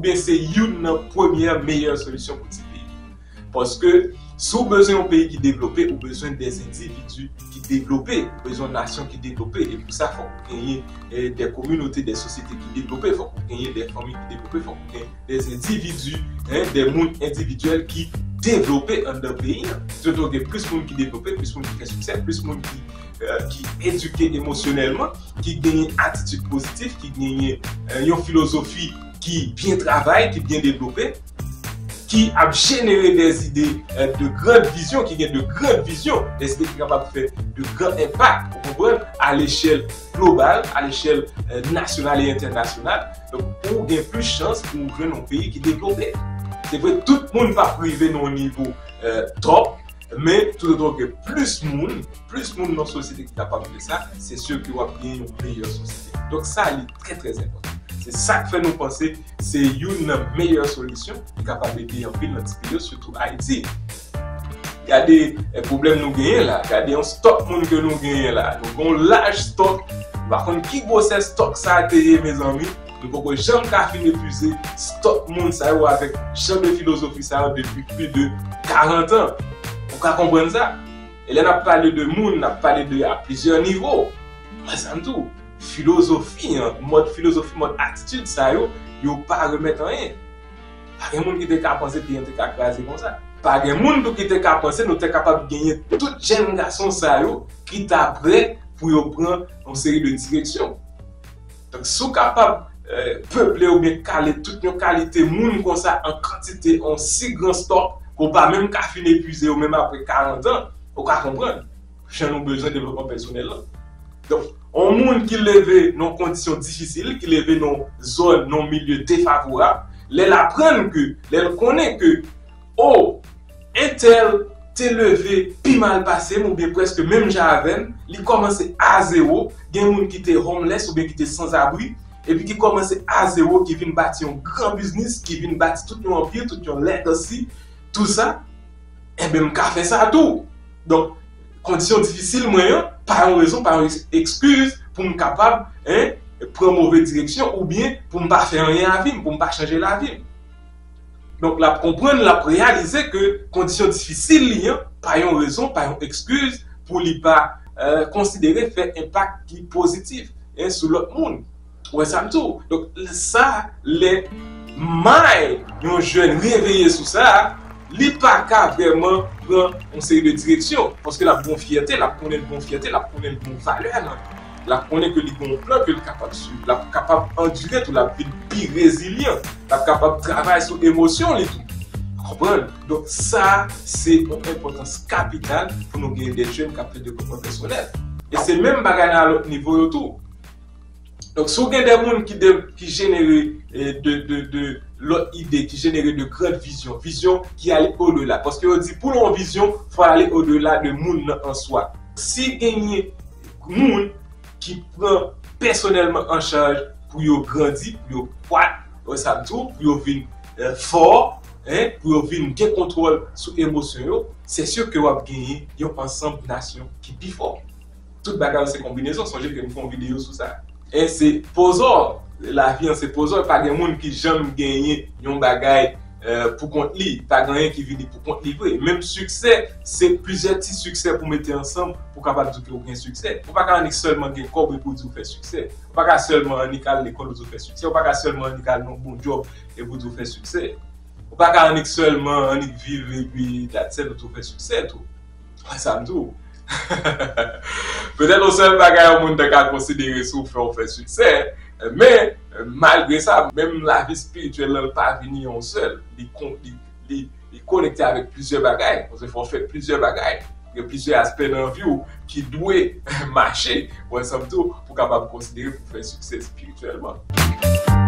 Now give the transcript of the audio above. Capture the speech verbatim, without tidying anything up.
Ebyen, se youn nan premyè meyè solisyon pou ti peyi. Paske, si w bezwen yon peyi ki devlope, ou bezwen de endividi ki devlope, ou bezwen yon nasyon ki devlope. E pou sa, fòk ou genyen, eh, de kominote, de sosyete ki devlope, fòk ou genyen de fanmi ki devlope, fòk ou genyen de endividi, hein, de moun endividyèl ki devlope anndan peyi a. Sirtou gen plis moun ki devlope, plis moun ki fè siksè, plis moun ki, eh, ki edike emosyonèlman, ki genyen atitid pozitif, ki genyen, eh, yon filozofi ki byen travay, ki byen devlope, ki ap jenere de ide, eh, de grand vizyon, ki gen de grand vizyon, de ide ki kapab fè de gran enpak, ou konprann, a lechèl global, a lechèl, eh, nasyonal e entènasyonal. Donk, ou gen plis chans pou w jwenn yon peyi ki devlope. Se vre, tout moun p ap rive nan yon nivo, eh, top, men toutotan gen plis moun, plis moun nan sosyete ki kapab fè sa, se si ke w ap gen yon meyè sosyete. Donk, sa, li trè, trè enpòtan. Se sa k fè nou panse se youn nan meyè solisyon ki kapab ede anpil nan ti peyi yo, sitou Ayiti. Gade, eh, pwoblèm nou genyen la. Gade yon stòk moun ke nou genyen la. Nou gen yon laj stòk. Nou pa konn ki gwosè stòk sa a te ye, mezanmi. Nou poko janm ka fin epuize stòk moun sa yo avèk jan de filozofi sa yo depi plis de karant an. Ou ka konprann sa? E lè n ap pale de moun, n ap pale de a plizyè nivo. Mwen, sa m di w, filozofi an, mòd filozofi, mòd atitid sa yo, yo pa remèt anyen. Pa gen moun ki te ka panse peyi an te ka kraze konsa. Pa gen moun tou ki te ka panse nou te kapab genyen tout jèn gason sa yo ki ta prè pou yo pran yon seri de direksyon. Donk, si w kapab, eh, peple oubyen kale tout yon kalite moun konsa an kantite, an si gran stòk, ke w pa menm ka fin epuize yo menm apre karant an, ou ka konprann jan nou bezwen devlopman pèsonèl lan. Donk, yon moun ki leve nan kondisyon difisil, ki leve nan zòn, nan milye defavorab, lè l aprann ke, lè l konnen ke, o, entèl te leve pi mal pase m oubyen prèske menm jan avè m, li kòmanse a zewo, gen moun ki te homeless oubyen ki te sanzabri, epi ki kòmanse a zewo, ki vin bati yon gran biznis, ki vin bati tout yon anpi, tout yon legacy, tou sa, enben, m ka fè sa tou. Donk, kondisyon difisil mwen an, pa yon rezon, pa yon eks-, ekskiz pou m kapab, en, pran move direksyon oubyen pou m pa fè anyen a vi m, pou m pa chanje lavi m. Donk, l ap konprann, l ap reyalize ke kondisyon difisil li an, pa yon rezon, pa yon ekskiz pou li pa, eh, konsidere fè enpak ki pozitif, en, sou lòt moun. Ou wè sa m di w? Donk, sa, lè may yon jèn reveye sou sa, li pa ka vrèman pran yon seri de direksyon, paske l ap gen yon fyète, l ap konnen l gen yon fyète, l ap konnen l gen yon valè nan li. L ap konnen ke li gen yon plan ke l kapab swiv, l ap kapab andire tou, l ap vin pi rezilyan, l ap kapab travay sou emosyon li tou. Konprann? Donk, sa, se yon enpòtans kapital pou nou gen de jèn k ap fè devlopman pèsonèl. E se menm bagay nan lòt nivo yo tou. Donk, si w gen de moun ki de, ki jenere, eh, de, de, de lòt ide, ki jenere de grand vizyon, vizyon ki ale odela. Paske yo di, pou yon vizyon, fò ale odela de moun nan an swa. Si genyen moun ki pran pèsonèlman an chaj pou yo grandi, pou yo kwat, wè sa m di w, pou yo vin, eh, fò, en, pou yo vin gen kontwòl sou emosyon yo, se si ke w ap genyen yon ansanm nasyon ki pi fò. Tout bagay yo se konbinezon, sonje ke m fè yon videyo sou sa. E se pozò, lavi an se pozò, pa gen moun ki janm genyen yon bagay, eh, pou kont li, pa gen anyen ki vini pou kont li vre. Menm siksè, se plizyè ti siksè pou mete ansanm pou kapab di ke w gen siksè. Ou pa ka annik sèlman gen kòb epi w di w fè siksè. Ou pa ka sèlman annik al lekòl ou di w fè siksè. Ou pa ka sèlman annik al nan bon djòb epi w di w fè siksè. Ou pa ka annik sèlman annik viv epi that's it, ou di w fè siksè tou. Wè sa m di w. Petèt yon sèl bagay yon moun ta ka konsidere si w fè, w fè siksè, men, malgre sa, menm lavi espirityèl lan, li pa vini yon sèl. Li kon-, li, li, li konekte avèk plizyè bagay. Paske fò w fè plizyè bagay. Gen plizyè aspè nan vi w ki dwe mache, wè sa m di w, pou w kapab konsidere pou w fè siksè espirityèlman.